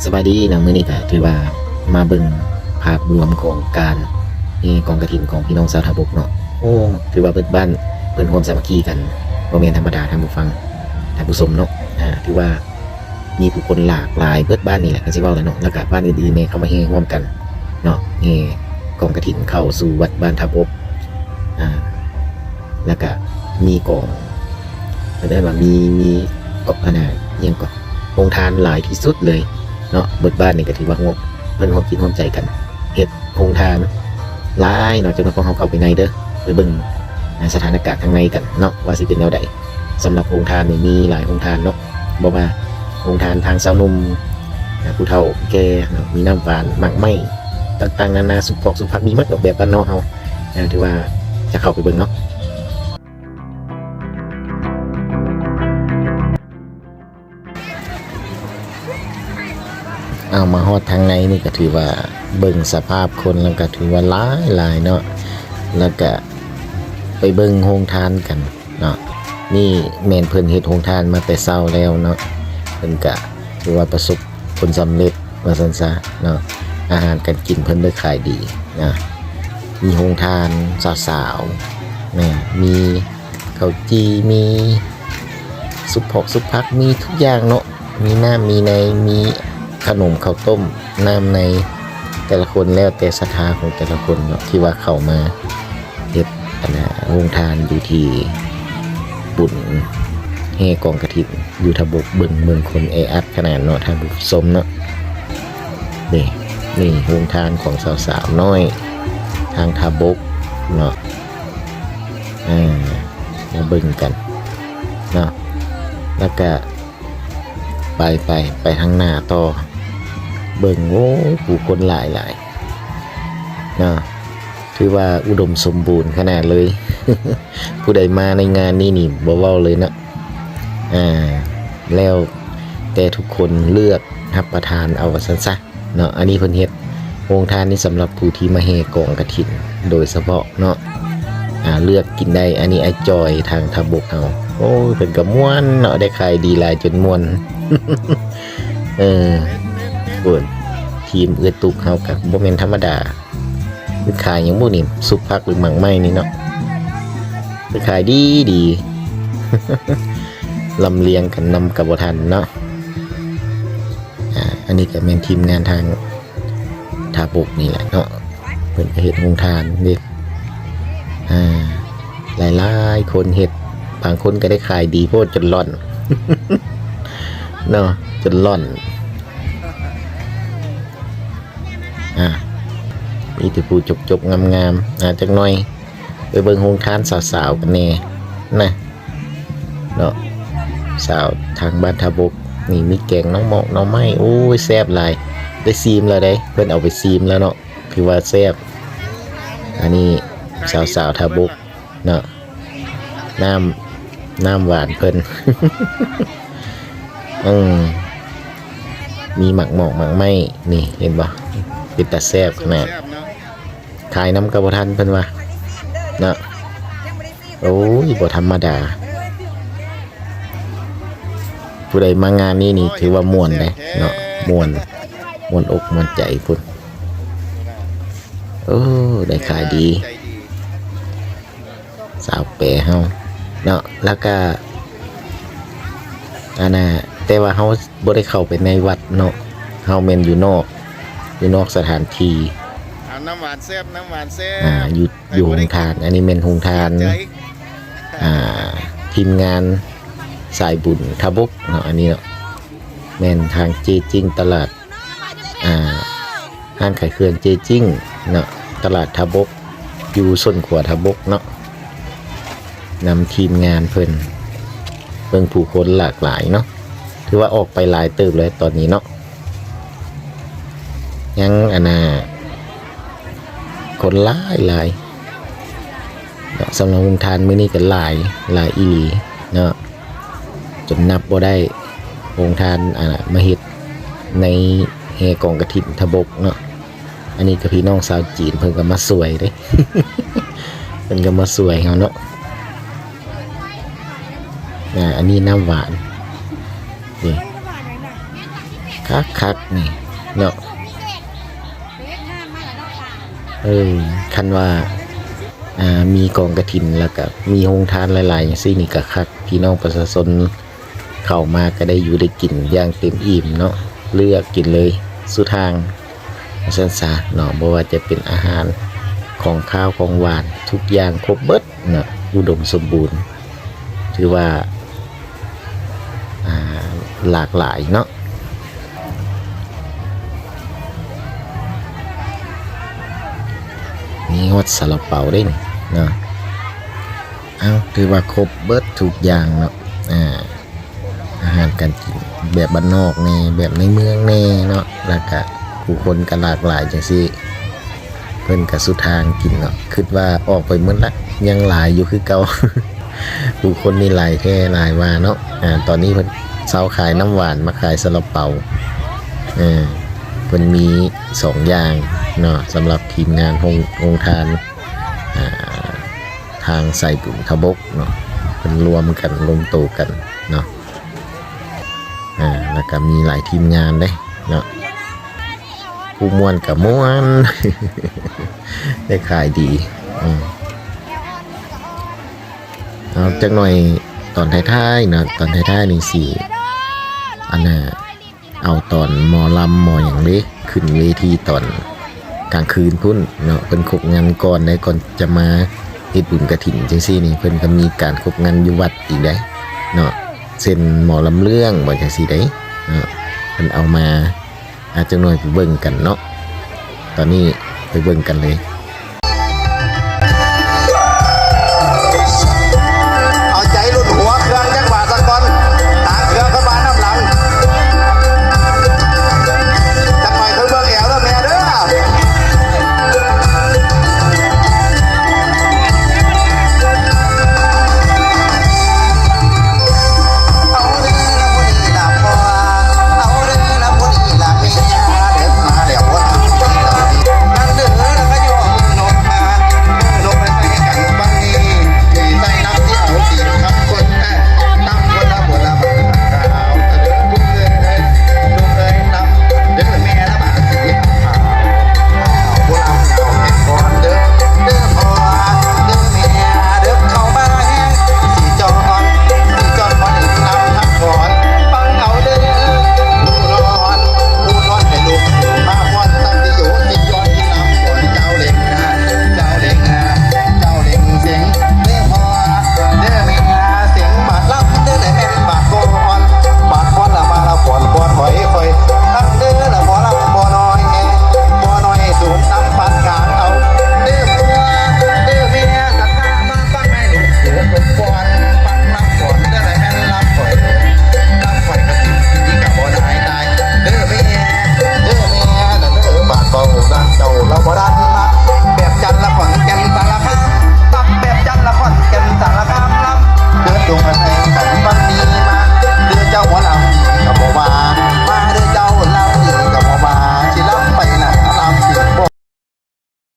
ສະບາຍດີເນາະ ມື້ນີ້ກະຖືວ່າມາເບິ່ງພາບລວມຂອງການແຫ່ກອງກະຖິນຂອງພີ່ນ້ອງຊາວທ່າບົກເນາະ. ໂອ້ ຖືວ່າເບິດບ້ານເພິ່ນຮ່ວມສາມັກຄີກັນ ບໍ່ແມ່ນທຳມະດາ ທ່ານຜູ້ຟັງ ທ່ານຜູ້ຊົມເນາະ. ອາ ຖືວ່າມີຜູ້ຄົນຫຼາກຫຼາຍເບິດບ້ານນີ້ແຫຼະ ຄັນຊິເວົ້າແລ້ວເນາະ. ແລ້ວກະບ້ານອື່ນໆແດ່ເຂົ້າມາແຫ່ຮ່ວມກັນເນາະ ແຫ່ກອງກະຖິນເຂົ້າສູ່ວັດບ້ານທ່າບົກ. ອາ ແລ້ວກະມີກອງ ເພິ່ນເອີ້ນວ່າມີ ມີເກາະ ອັນນ່າ ອີ່ຫຍັງເກາະ ໂຮງທານຫຼາຍທີ່ສຸດເລີຍເນາະ. ເບິດບ້ານນີ້ກະຖືວ່າຮ່ວມ ເພິ່ນຮ່ວມຈິດຮ່ວມໃຈກັນເຮັດໂຮງທານຫຼາຍເນາະ. ຈັກໜ່ອຍພວກເຮົາເຂົ້າໄປໃນເດີ ໄປເບິ່ງ ອາ ສະຖານະການທາງໃນກັນເນາະ ວ່າຊິເປັນແນວໃດ. ສຳລັບໂຮງທານນີ້ມີຫຼາຍໂຮງທານເນາະ ບໍ່ວ່າໂຮງທານທາງຊາວໜຸ່ມ ອາ ຜູ້ເຖົ້າຜູ້ແກ່ເນາະ ມີນ້ຳຫວານ ໝາກໄມ້ຕ່າງໆນານາ ຊຸບພອກຊຸບຜັກ ມີໝົດດອກ ແບບບ້ານນອກເຮົາ. ອາ ຖືວ່າຈະເຂົ້າໄປເບິ່ງເນາະ. ເອົາ ມາຮອດທາງໃນນີ້ກະຖືວ່າເບິ່ງສະພາບຄົນແລ້ວກະຖືວ່າຫຼາຍໆເນາະ. ແລ້ວກະໄປເບິ່ງໂຮງທານກັນເນາະ. ນີ້ແມ່ນເພິ່ນເຮັດໂຮງທານມາແຕ່ເຊົ້າແລ້ວເນາະ. ເພິ່ນກະຖືວ່າປະສົບຜົນສຳເລັດວ່າຊັ້ນຊະເນາະ. ອາຫານການກິນເພິ່ນໄດ້ຂາຍດີນະ. ມີໂຮງທານສາວໆ ແມ່ນ ມີ ເຂົ້າຈີ່ ມີຊຸບພອກຊຸບຜັກ ມີທຸກຢ່າງເນາະ. ມີນ້ຳມີໃນ ມີຂະໜົມເຂົ້າຕົ້ມ ນ້ຳໃນ ແຕ່ລະຄົນແລ້ວແຕ່ສັດທາຂອງແຕ່ລະຄົນເນາະ ທີ່ວ່າເຂົ້າມາເຮັດ ອັນນ່າ ໂຮງທານຢູ່ທີ່ບຸນແຫ່ກອງກະຖິນຢູ່ທ່າບົກ. ເບິ່ງ ເບິ່ງຄົນແອອັດຂະໜາດເນາະ ທ່ານຜູ້ຊົມເນາະ. ນີ້ ນີ້ໂຮງທານຂອງສາວໆນ້ອຍທາງທ່າບົກເນາະ. ເອີ ມາເບິ່ງກັນເນາະ. ແລ້ວກະໄປ ໄປ ໄປທາງໜ້າຕໍ່ ເບິ່ງ ໂອ້ ຜູ້ຄົນຫຼາຍໆເນາະ. ຖືວ່າອຸດົມສົມບູນຂະໜາດເລີຍ. ຜູ້ໃດມາໃນງານນີ້ນີ້ບໍ່ເວົ້າເລີຍເນາະ. ອາ ແລ້ວແຕ່ທຸກຄົນເລືອກຮັບປະທານເອົາວ່າຊັ້ນຊະ. ເນາະ. ອັນນີ້ເພິ່ນເຮັດໂຮງທານນີ້ສຳລັບຜູ້ທີ່ມາແຫ່ກອງກະຖິນໂດຍສະເພາະເນາະ. ອາ ເລືອກກິນໄດ້. ອັນນີ້ອ້າຍຈອຍທາງທ່າບົກເຮົາ ໂອ້ຍ ເພິ່ນກະມ່ວນເນາະ ໄດ້ຂາຍດີຫຼາຍຈົນມ່ວນ. ເອີ ໂອ້ຍ ທີມເອື້ອຍຕຸກເຮົາກະບໍ່ແມ່ນທຳມະດາ. ເພິ່ນຂາຍຫຍັງບຸນີ້ ຊຸບຜັກ ຫຼື ໝາກໄມ້ນີ້ເນາະ. ເພິ່ນຂາຍດີດີ ລຳລຽງກັນນຳກະບໍ່ທັນເນາະ. ອາ ອັນນີ້ກະແມ່ນທີມງານທາງທ່າບົກນີ້ແຫຼະເນາະ ເພິ່ນກະເຮັດໂຮງທານເດ້. ອາ ຫຼາຍໆຄົນເຮັດ ບາງຄົນກະໄດ້ຂາຍດີໂພດຈົນລ່ອນເນາະ ຈົນລ່ອນ. ອາ ມີແຕ່ຜູ້ຈົບໆງາມໆ. ອາ ຈັກໜ່ອຍໄປເບິ່ງໂຮງທານສາວໆກັນແດ່ນະ. ເນາະ ສາວທາງບ້ານທ່າບົກນີ້ ມີແກງໜໍ່ໝອກໜໍ່ໄມ້ ໂອ້ຍ ແຊບຫຼາຍ. ໄດ້ຊີມແລ້ວເດ້ ເພິ່ນເອົາໄປຊີມແລ້ວເນາະ ຖືວ່າແຊບ. ອັນນີ້ສາວໆທ່າບົກເນາະ ນ້ຳ ນ້ຳຫວານເພິ່ນ. ເອີ ມີໝາກໝອກໝາກໄມ້ນີ້ ເຫັນບໍ່ ເປັນຕາແຊບຂະໜາດ. ຂາຍນຳກະບໍ່ທັນເພິ່ນວ່າເນາະ. ໂອ້ຍ ບໍ່ທຳມະດາ ຜູ້ໃດມາງານນີ້ນີ້ຖືວ່າມ່ວນເດ້ເນາະ ມ່ວນ ມ່ວນອົກມ່ວນໃຈພຸ້ນ. ໂອ້ ໄດ້ຂາຍດີ ສາວແປເຮົາເນາະ. ແລ້ວກະ ອັນນ່າ ແຕ່ວ່າເຮົາບໍ່ໄດ້ເຂົ້າໄປໃນວັດເນາະ ເຮົາແມ່ນຢູ່ນອກ ຢູ່ນອກສະຖານທີ່. ເອົາ ນ້ຳຫວານແຊບ ນ້ຳຫວານແຊບ. ອາ ຢູ່ ຢູ່ໂຮງທານ ອັນນີ້ແມ່ນໂຮງທານ ອາ ທີມງານສາຍບຸນທ່າບົກເນາະ. ອັນນີ້ເນາະ ແມ່ນທາງເຈຈິ້ງ ຕະຫຼາດ ອາ ຮ້ານຂາຍເຄື່ອງເຈຈິ້ງເນາະ ຕະຫຼາດທ່າບົກ ຢູ່ສົ້ນຂົວທ່າບົກເນາະ. ນຳທີມງານເພິ່ນ ເບິ່ງຜູ້ຄົນຫຼາກຫຼາຍເນາະ ຖືວ່າອອກໄປຫຼາຍເຕີບແລ້ວຕອນນີ້ເນາະ. ຍັງ ອັນນ່າ ຄົນຫຼາຍຫຼາຍເນາະ. ສຳລັບໂຮງທານມື້ນີ້ກະຫຼາຍ ຫຼາຍອີ່ຫຼີເນາະ ຈົນນັບບໍ່ໄດ້. ໂຮງທານ ອາ ມາເຮັດໃນແຫ່ກອງກະຖິນທ່າບົກເນາະ. ອັນນີ້ກະພີ່ນ້ອງຊາວຈີນເພິ່ນກະມາຊ່ວຍເດ້ ເພິ່ນກະມາຊ່ວຍເຮົາເນາະ. ອາ ອັນນີ້ນ້ຳຫວານ ນີ້ ຄັກໆ ນີ້ເນາະ. ເອີ ຄັນວ່າ ອ່າ ມີກອງກະຖິນ ແລ້ວກະມີໂຮງທານຫຼາຍໆ ຈັ່ງຊີ້ນີ້ກະຄັກ ພີ່ນ້ອງປະຊາຊົນເຂົ້າມາກະໄດ້ຢູ່ໄດ້ກິນຢ່າງເຕັມອີ່ມເນາະ ເລືອກກິນເລີຍສຸທາງ ວ່າຊັ້ນຊະເນາະ. ບໍ່ວ່າຈະເປັນອາຫານ ຂອງຄາວຂອງຫວານ ທຸກຢ່າງຄົບເບິດເນາະ ອຸດົມສົມບູນ ຖືວ່າ ອ່າ ຫຼາກຫຼາຍເນາະ. ມີຮອດຊາລາເປົາເດ້ນີ້ເນາະ. ເອົ້າ ຖືວ່າຄົບເບິດທຸກຢ່າງເນາະ ອາ ອາຫານການກິນແບບບ້ານນອກແດ່ ແບບໃນເມືອງແດ່ເນາະ ແລ້ວກະຜູ້ຄົນກະຫຼາກຫຼາຍຈັ່ງຊີ້ ເພິ່ນກະສຸທາງກິນເນາະ. ຄິດວ່າອອກໄປໝົດລະ ຍັງຫຼາຍຢູ່ຄືເກົ່າ ຜູ້ຄົນນີ້ຫຼາຍແທ້ຫຼາຍວ່າເນາະ. ອາ ຕອນນີ້ເພິ່ນເຊົາຂາຍນ້ຳຫວານ ມາຂາຍຊາລາເປົາ. ເອີ ເພິ່ນມີສອງຢ່າງເນາະ ສຳລັບທີມງານໂຮງ ໂຮງທານ ອາ ທາງສາຍບຸນທະບົກເນາະ ເພິ່ນລວມກັນລົງໂຕກັນເນາະ. ອາ ແລ້ວກະມີຫຼາຍທີມງານເດ້ເນາະ ຜູ້ມ່ວນກະມ່ວນ ໄດ້ຂາຍດີ. ອືມ ເອົາຈັກໜ່ອຍຕອນທ້າຍໆເນາະ ຕອນທ້າຍໆນີ້ຊິ ອັນນ່າ ເອົາຕອນໝໍລຳໝໍຫຍັງເດ້ ຂຶ້ນເວທີຕອນກາງຄືນພຸ້ນເນາະ. ເພິ່ນຄົບງັນກ່ອນໄດ້ ກ່ອນຈະມາເຮັດບຸນກະຖິນຈັ່ງຊີ້ນີ້ ເພິ່ນກະມີການຄົບງັນຢູ່ວັດອີກໄດ໋ເນາະ ເຊັ່ນໝໍລຳເລື່ອງບໍ່ ຈັ່ງຊີ້ໄດ໋ເນາະ. ເພິ່ນເອົາມາ ອາ ຈັກໜ່ອຍໄປເບິ່ງກັນເນາະ ຕອນນີ້ໄປເບິ່ງກັນເລີຍ.